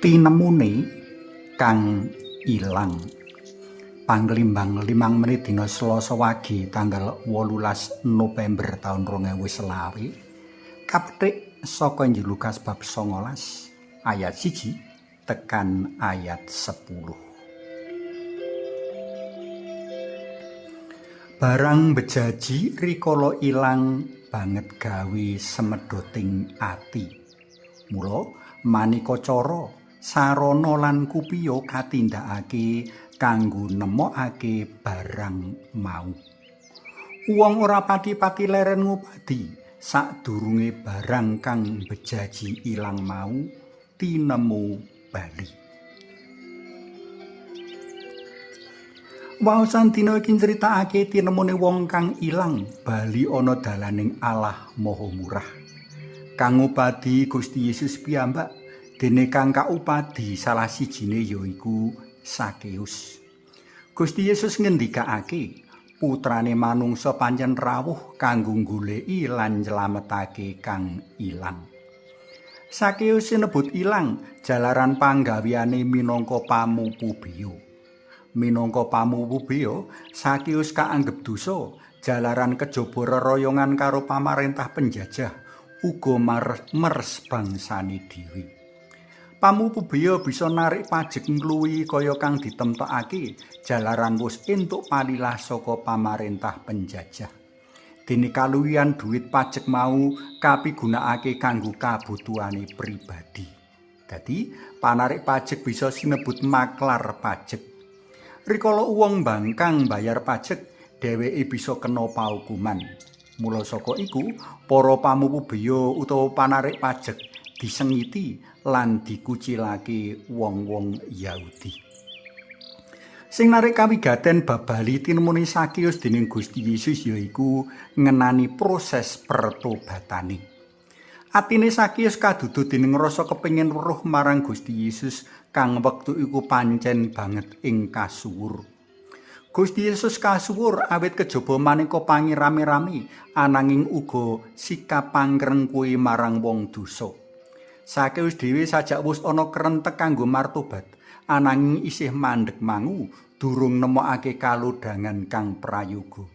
Tinemune kang ilang. Panglimbang 5 menit dina Selasa wage tanggal 18 November taun 2020 kapetik saka Injil Lukas bab 19 ayat 1 tekan ayat 10. Barang bejaji rikala ilang banget gawe semedoting ati. Mula maneka cara sarana lan kupiya katindakake kanggo nemokake barang mau. Wong ora pati-pati leren ngupadi sadurunge barang kang bejaji ilang mau tinemu bali. Waosan dina iki nyritakake tinemune wong kang ilang bali ana dalaning Allah Maha Murah. Kang ngupadi Gusti Yesus piyambak, dene kang kaupadi salah sijine yaiku Sakeus. Gusti Yesus ngendikake, putrane manungsa pancen rawuh kanggo goleki lan nyelametake kang ilang. Sakeus sinebut ilang jalaran panggaweane minangka pamupu beya. Minangka pamupu beya, Sakeus kaanggep dosa jalaran kejaba reroyongan karo pamarentah penjajah uga meres bangsane dhewe. Pamupu beya bisa narik pajek ngluwihi kaya kang ditemtokake jalaran wis entuk palilah saka pamarentah penjajah. Dene kaluwihan duit pajek mau kapigunakake kanggo kabutuhane pribadi. Dadi panarik pajek bisa sinebut maklar pajek. Rikala wong bangkang bayar pajek, dheweke bisa kena paukuman. Mula saka iku, para pamupu beya utawa panarik pajek disengiti lan dikucilake wong-wong Yahudi. Sing narik kawigaten bab bali tinemune Sakeus dening Gusti Yesus yaiku ngenani proses pertobatane. Atine Sakeus kadudu dening rasa kepengin weruh marang Gusti Yesus kang wektu iku pancen banget ing kasuwur. Gusti Yesus kasuwur awit kejaba maneka pangirame-rame ananging uga sikap pangrengkuhe marang wong dosa. Sakeus dhewe sajak wis ana krentek kanggo martobat, ananging isih mandeg mangu durung nemokake kalodhangan kang prayoga.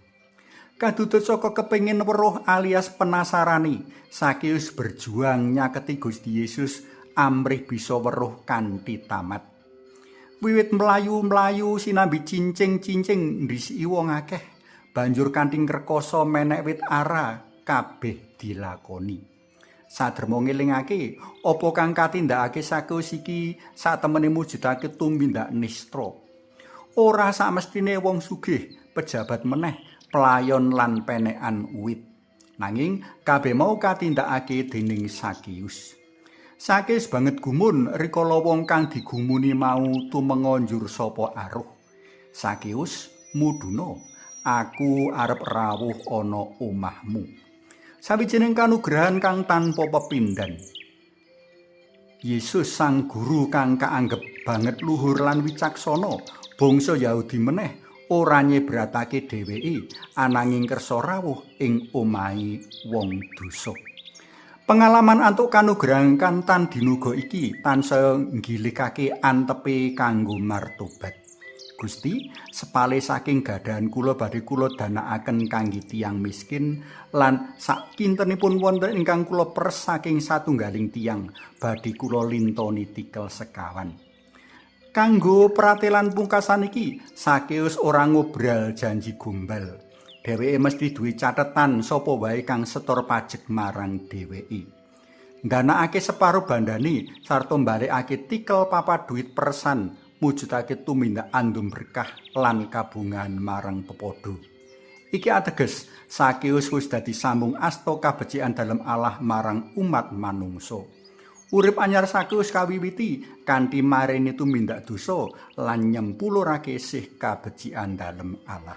Kadudut saka kepengin weruh alias penasarane, Sakeus berjuang nyaketi Gusti Yesus amrih bisa weruh kanthi tamat. Wiwit mlayu-mlayu sinambi cincing-cincing ndhisiki wong akeh, banjur kanthi ngrekoso menek wit ara kabeh dilakoni. Saderma ngelingake apa kang katindakake Sakeus iki satemene mujudake tumindak nistra. Ora samestine wong sugih, pejabat meneh, pelayon lan penekan uwit. Nanging kabeh mau katindakake dening Sakeus. Sakeus banget gumun rikala wong kang digumuni mau tumenga njur sapa aruh. Sakeus mudhuna, aku arep rawuh ana omahmu. Sawijining kanugrahan kang tanpa pepindhan. Yesus sang guru kang kaanggep banget luhur lan wicaksana, bangsa Yahudi meneh ora nyebratake dheweke ananging kersa rawuh ing omahe wong dosa. Pengalaman antuk kanugrahan kang tan dinuga iki tansaya nggilikake antepe kanggo martobat. Gusti, sepale saking gadahan kula badhe kula danakaken kangge tiyang miskin lan sakintenipun wonten ingkang kula peres saking satunggaling tiyang badhe kula lintoni tikel sekawan. Kanggo pratelan pungkasan iki, Sakeus ora ngobral janji gombal. Dheweke mesti duwe catetan sapa wae kang setor pajek marang dheweke. Ngganakake separo bandane sarta mbalekake tikel papat duit peresan mujudake tumindak andum berkah lan kabungan marang pepodo. Iki ateges Sakeus wis dadi sambung asta kabecikan dalem Allah marang umat manungsa. Urip anyar Sakeus kawiwiti kanthi mareni tumindak dosa lan nyempulurake sih kabecikan dalem Allah.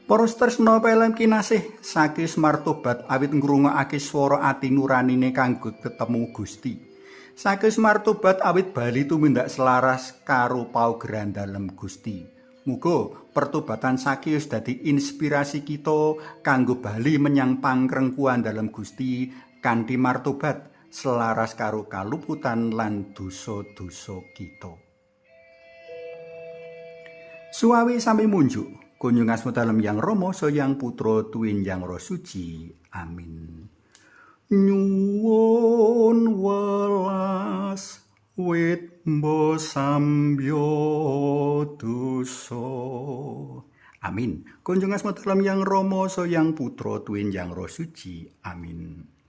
Para tresna pelem kinasih, Sakeus martobat awit ngrungokake swara ati nuranine kanggo ketemu Gusti. Sakeus martobat awit bali tumindak selaras karo paugeran dalem Gusti. Muga pertobatan Sakeus dadi inspirasi kita kanggo bali menyang pangrengkuhan dalem Gusti kanthi martobat selaras karo kaluputan lan dosa-dosa kita. Suawi sami munjuk, kunjung asma dalem Yang Rama Sang Yang Putra tuwin Yang Roh Suci. Amin. Nyuwun welas wit mbo sambya dosa. Amin. Kunjung asma dalem Yang Rama Sang Yang Putra tuwin Yang Roh Suci. Amin.